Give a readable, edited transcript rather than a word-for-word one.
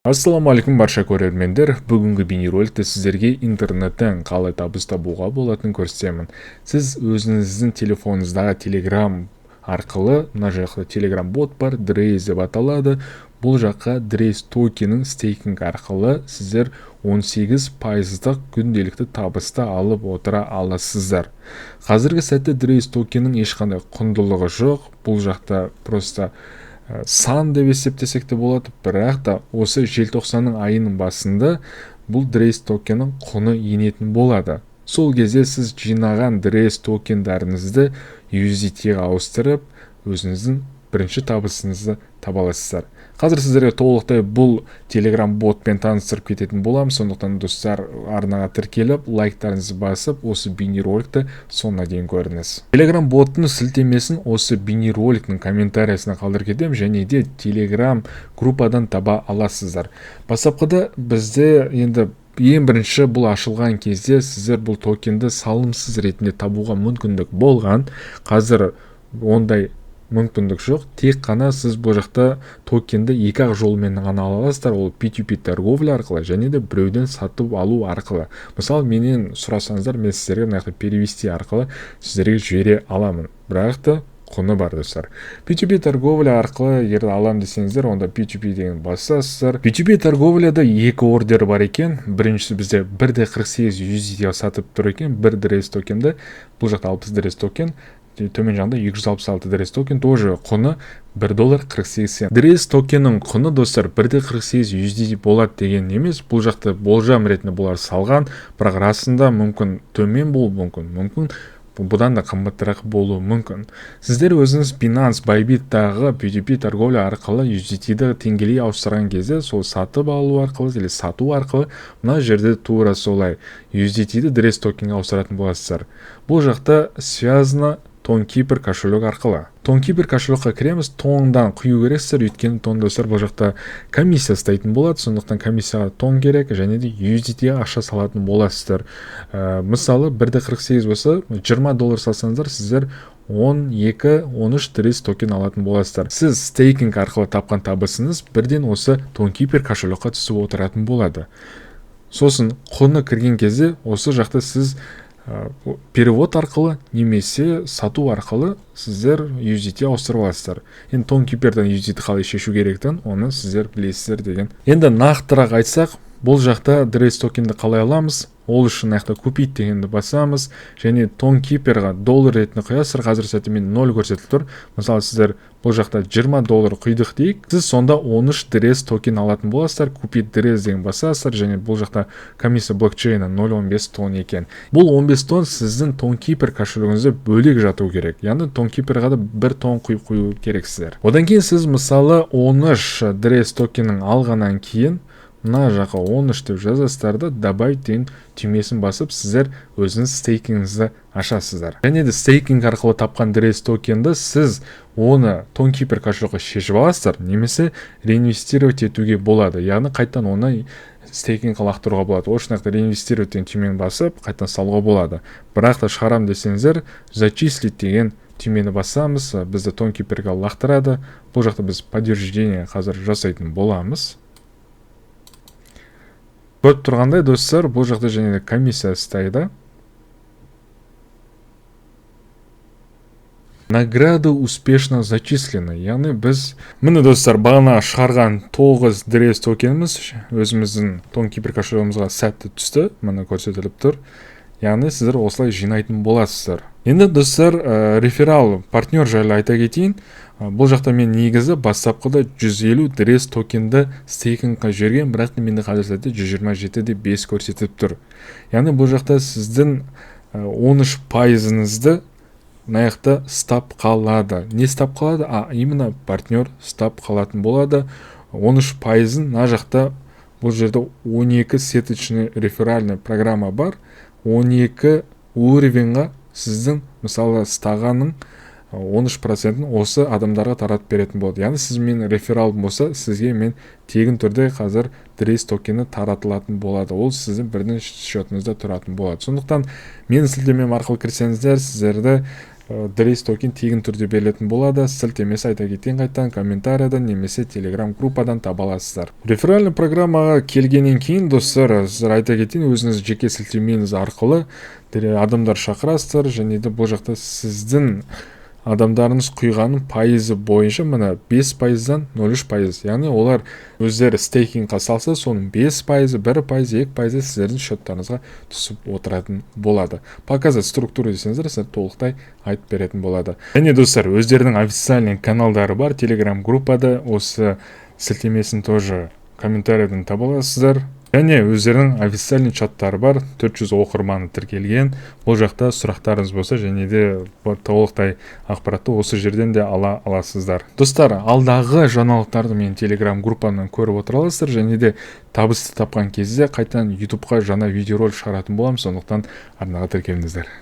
Ассалаумағалейкум, барша көрермендер. Бүгінгі бейнероликте сіздерге интернеттен қалай табыс табуға болатынын көрсетемін. Сіз өзіңіздің телефоныңыздағы Telegram арқылы, мына жақта Telegram бот бар, Drez деп аталады. Бұл жаққа Drez токенін стейкинг арқылы сіздер 18%-лық күнделікті табысты алып отыра аласыздар. Қазіргі сәтте Drez токенінің ешқандай құндылығы жоқ. Бұл жақта просто сан деп есептесек те болады, бірақ та осы желтоқсанның айының басында бұл Drez токенінің құны енетін болады. Сол кезде сіз жинаған Drez токендарыңызды USDT-ға ауыстырып, өзіңіздің бірінші табысыңызды таба аласыздар. Қазір сіздерге толықтай бұл Telegram ботпен таныстырып кететін боламын. Сондықтан, достар, арнаға тіркеліп, лайктарыңызды басып, осы бейнероликті соңына дейін көріңіз. Telegram боттың сілтемесін осы бейнероликтің комментариясына қалдырып кетемін және де Telegram группадан таба аласыздар. Бастапқыда бізде енді ең бірінші бұл ашылған кезде сіздер бұл токенді салымсыз ретінде табуға мүмкіндік болған. Қазір ондай мүмкіндік жоқ. Тек қана сіз бұл жақта токенді екі ақ жолмен ғана ала аласыздар. Ол P2P торговля арқылы және де біреуден сатып алу арқылы. Мысалы, менен сұрасаңыздар, мен сіздерге мына жақта перевести арқылы сіздерге жібере аламын. Бірақ та құны бар, достар. P2P торговля арқылы егер алам десеңіздер, онда P2P деген басасыздар. P2P торговляда екі ордер бар екен. Біріншісі бізде 1,48 USDT сатып тұр екен, бір Drez токенді. Бұл жақта 60 Drez токен, төмен жағында 266 Drez токен, тоже құны 1 доллар 48 цент. Drez токеннің құны, достар, 1,48 USDT болады деген емес. Бұл жақта болжам ретінде бұлар салған, бірақ расында мүмкін төмен болуы мүмкін, мүмкін бұдан да қымбатырақ болуы мүмкін. Сіздер өзіңіз Binance, Bybit-тағы P2P торговля арқылы USDT-ді теңгелей ауыстырған кезде, сол сатып алу арқылы или сату арқылы мына жерде тура солай USDT-ді Drez токенге ауыстыратын боласыздар. Бұл жақта связано Tonkeeper кошелек арқылы. Tonkeeper кошелекқа кіреміз, тондан құю керексіздер, өйткені тон, достар, бұл жақта комиссия ұстайтын болады, сондықтан комиссияға тон керек және де USDT-ге ақша салатын боласыздар. Мысалы, 1,48 болса, 20 доллар салсаңыздар, сіздер 12, 13 Drez токен алатын боласыздар. Сіз стейкинг арқылы тапқан табысыңыз бірден осы Tonkeeper кошелекқа түсіп отыратын болады. Сосын құны кірген кезде осы жақта сіз перевод арқылы немесе сату арқылы сіздер USDT ауыстырып аласыздар. Енді Tonkeeper'дан USDT қалай шешу керектігін оны сіздер білесіздер деген. Енді нақтырақ айтсақ, бұл жақта Drez токенді қалай аламыз? Ол үшін мына жақта купить дегенді басамыз және Tonkeeper'ға доллар ретінде құясыздар. Қазір сәтте мен 0 көрсетіліп тұр. Мысалы, сіздер бұл жақта 20 доллар құйдық дейік. Сіз сонда 13 Drez токен алатын боласыздар. Купить Drez деген басасыздар және бұл жақта комиссия блокчейна 0.15 тон екен. Бұл 15 тон сіздің Tonkeeper кошелегіңізде бөлек жату керек. Яғни Tonkeeper'ға да 1 тон құйып қою керексіздер. Одан кейін сіз, мысалы, 13 Drez токенін алғаннан кейін мына жаққа 13 деп жазасыздар да, добавить деген түймесін басып, сіздер өзіңіз стейкингіңізді ашасыздар. Және де стейкинг арқылы тапқан Drez токенді сіз оны Tonkeeper кошелекке шешіп аласыздар немесе реинвестировать етуге болады. Яғни қайтадан оны стейкингке лақтыруға болады. Ол үшін реинвестировать деген түймені басып, қайтадан салуға болады. Бірақ та шығарам десеңіздер, зачислить деген түймені басамыз, бізді Tonkeeper'ге лақтырады. Бұл жақта біз подтверждение қазір жасайтын боламыз. Көріп тұрғандай, достар, бұл жақта және де комиссия ұстайды. Награды успешно зачислены. Яғни біз, міне, достар, бағана шығарған 9 Drez токеніміз өзіміздің Tonkeeper кошелегімізге сәтті түсті. Міне, көрсетіліп тұр. Яғни сіздер осылай жинайтын боласыздар. Енді, достар, реферал партнер жайлы айта кетейін. Бұл жақта мен негізі бастапқыда 150 Drez токенді стейкингқа жіберген, бірақ та менде қазір сәтте 127,5 көрсетіп тұр. Яғни бұл жақта сіздің 13 пайызыңызды мына жақта ұстап қалады. Не ұстап қалады? А именно партнер ұстап қалатын болады. 13 пайызын мына жақта, бұл жерде 12 сеточный реферальный программа бар. 12 уровеньға сіздің, мысалы, ұстағанның 13%-ін осы адамдарға таратып беретін болады. Яғни сіз мен рефералым болса, сізге мен тегін түрде қазір Drez токені таратылатын болады. Ол сіздің бірден счетыңызда тұратын болады. Сондықтан менің сілтемем арқылы кірсеңіздер, сіздерді Дрейс токен тегін түрде берілетін болады. Сілтемесі, айта кетейін қайтадан, комментариядан немесе телеграм группадан таба аласыздар. Реферальный программаға келгеннен кейін, достар, сіздер, айта кетейін, өзіңіз жеке сілтемеңіз арқылы адамдар шақырасыздар. Және де бұл жақта сіздің адамдарыңыз құйғанның пайызы бойынша, мына 5%-дан 0,3%, яғни олар өздері стейкингқа салса, соның 5%-ы, 1%-ы, 2%-ы сіздердің счеттарыңызға түсіп отыратын болады. «Показать структуру» десеңіздер, сіздер толықтай айтып беретін болады. Және, достар, өздерінің официальный каналдары бар телеграм группада, осы сілтемесін тоже комментарийдан таба аласыздар. Және өздерінің официальный чаттары бар, 400 оқырманы тіркелген. Бұл жақта сұрақтарыңыз болса және де толықтай ақпаратты осы жерден де ала аласыздар. Достар, алдағы жаңалықтарды мен телеграм группамнан көріп отыра аласыздар. Және де табысты тапқан кезде қайтадан ютубқа жаңа видеоролик шығаратын боламын, сондықтан арнаға тіркеліңіздер.